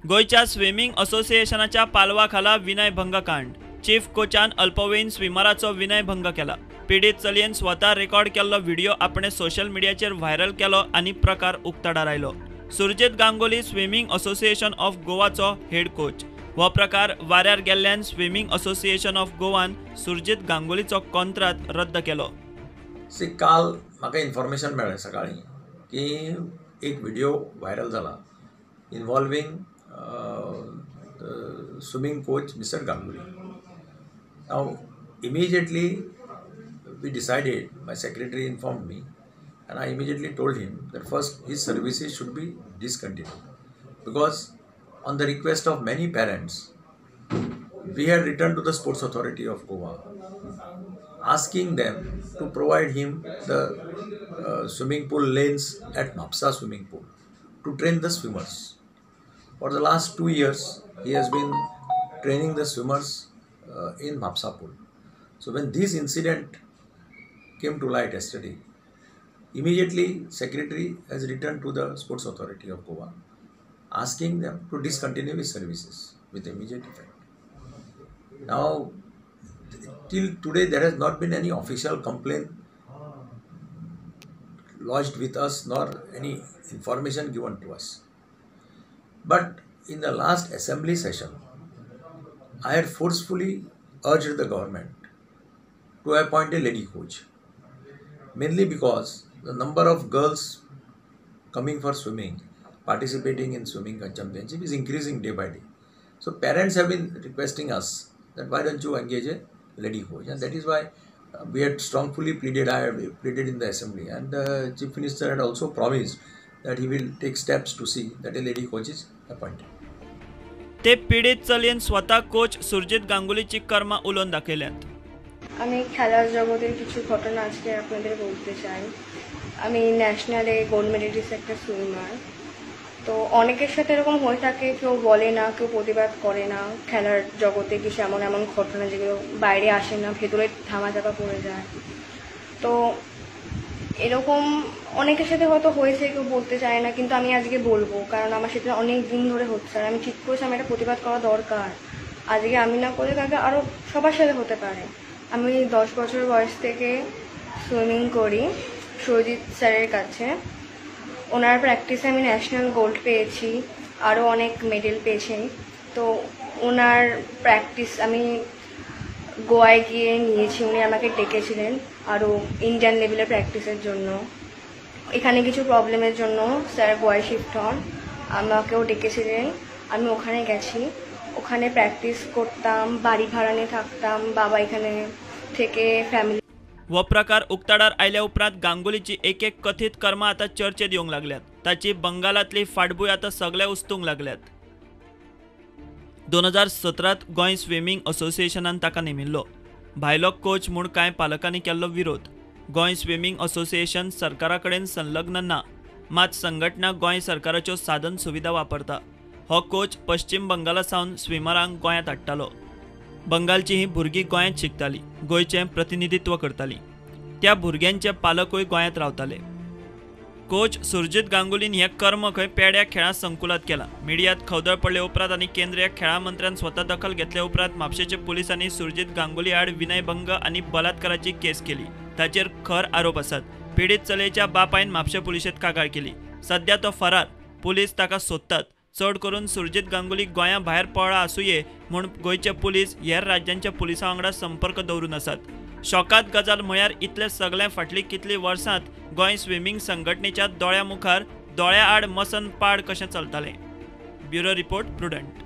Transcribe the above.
गोंयच्या स्विमींग असोसिएशनाच्या पालवा खाला विनयभंग कांड. चीफ कोचान अल्पवयीन स्विमराचो विनयभंग केला. पिडीत चलयेन स्वता रेकॉर्ड केल्लो व्हिडिओ आपणे सोशल मिडियाचेर व्हायरल केलो आनी प्रकार उक्ताडार आयलो. Surjit Ganguly swimming association of गोवाचो head coach. हो प्रकार वाऱ्यार गेल्ल्यान स्विमींग असोसिएशन ऑफ गोवान सुरजीत गांगुलीचो कॉन्त्रात रद्द केलो. काल म्हाका इन्फॉर्मेशन मेळ्ळें सकाळीं की एक व्हिडिओ व्हायरल जाला involving swimming coach mister Ganguly. Now immediately we decided, my secretary informed me and I immediately told him that first his services should be discontinued because on the request of many parents we had written to the Sports Authority of Goa asking them to provide him the swimming pool lanes at Mapsa swimming pool to train the swimmers. For the last 2 years he has been training the swimmers in Mapsa pool. So when this incident came to light yesterday, immediately secretary has written to the Sports Authority of Goa asking them to discontinue his services with immediate effect. Now till today there has not been any official complaint lodged with us nor any information given to us. But in the last assembly session, I had forcefully urged the government to appoint a lady coach, mainly because the number of girls coming for swimming, participating in swimming championship is increasing day by day. So parents have been requesting us that why don't you engage a lady coach, and that is why we had strongly pleaded. I had pleaded in the assembly, and the Chief Minister had also promised that he will take steps to see that a lady coach is appointed. ते पीडित चलयेन स्वता coach Surjit गांगुलीची कर्मा उलोवन दाखयल्यांत. আমি খেলার জগতের কিছু ঘটনা আজকে আপনাদের বলতে চাই। আমি ন্যাশনালে গোল্ড মেডেলিস্ট একটা সুইমার। তো অনেকের সাথে এরকম হয়ে থাকে, কেউ বলে না, কেউ প্রতিবাদ করে না। খেলার জগতে কিছু এমন এমন ঘটনা যেগুলো বাইরে আসে না, ভেতরে ধামাচাপা পড়ে যায়। তো এরকম অনেকের সাথে হয়তো হয়েছে, কেউ বলতে চায় না, কিন্তু আমি আজকে বলবো, কারণ আমার সাথে অনেক দিন ধরে হচ্ছে আর আমি ঠিক করেছি আমার এটা প্রতিবাদ করা দরকার। আজকে আমি না করলে কালকে আরও সবার সাথে হতে পারে। আমি 10 বছর বয়স থেকে সুইমিং করি সুরজিৎ স্যারের কাছে। ওনার প্র্যাকটিসে আমি ন্যাশনাল গোল্ড পেয়েছি, আরও অনেক মেডেল পেয়েছি। তো ওনার প্র্যাকটিস আমি গোয়ায় গিয়ে নিয়েছি, উনি আমাকে ডেকেছিলেন আরও ইন্ডিয়ান লেভেলের প্র্যাকটিসের জন্য। এখানে কিছু প্রবলেমের জন্য স্যার গোয়ায় শিফট হন, আমাকেও ডেকেছিলেন, আমি ওখানে গেছি। ওখানে প্র্যাকটিস করতাম, বাড়ি ভাড়া নিয়ে থাকতাম, বাবা এখানে থেকে ফ্যামিলি। हो प्रकार उक्ताडार आयल्या उपरांत गांगुलीची एक एक कथीत कर्मां आतां चर्चेत येवंक लागल्यात. ताची बंगालांतली फाटभूंय आतां सगळे उस्तूंक लागल्यात. 2017 गोंय स्विमींग असोसिएशनान ताका नेमिल्लो. भायलो कोच म्हूण कांय पालकांनी केल्लो विरोध. गोंय स्विमींग असोसिएशन सरकारा कडेन संलग्न ना, मात संघटना गोंय सरकाराच्यो साधन सुविधा वापरता. हो कोच पश्चिम बंगाला सावन स्विमरांक गोंयांत हाडटालो. बंगालची ही भुरगीं गोंयांत शिकतालीं, गोंयचें प्रतिनिधित्व करतालीं. त्या भुरग्यांचे पालकूय गोंयांत रावताले. कोच सुरजीत गांगुलीन हें कर्म खंय पेड्या खेळां संकुलांत केलां. मिडियांत खवदळ पडले उपरांत आनी केंद्रीय खेळां मंत्र्यान स्वता दखल घेतले उपरांत म्हापशेचे पुलिसांनी सुरजीत गांगुली आड विनयभंग आनी बलात्काराची केस केली. ताचेर खर आरोप आसात. पिडीत चलयेच्या बापायन म्हापशें पुलिशेंत कागाळ केली. सध्या तो फरार, पुलीस ताका सोदतात. चड करून सुरजीत गांगुली गोंया भायर पळ्ळा आसुये म्हूण गोंयचे पुलीस हेर राज्यांच्या पुलिसां वांगडा संपर्क दवरून आसात. शॉकात गजाल म्हळ्यार इतले सगळें फाटलीं कितलीं वर्सांत गोंय स्विमींग संघटनेच्या दोळ्या मुखार दोळ्या आड मसन पाड कशें चलतालें. Bureau report, Prudent.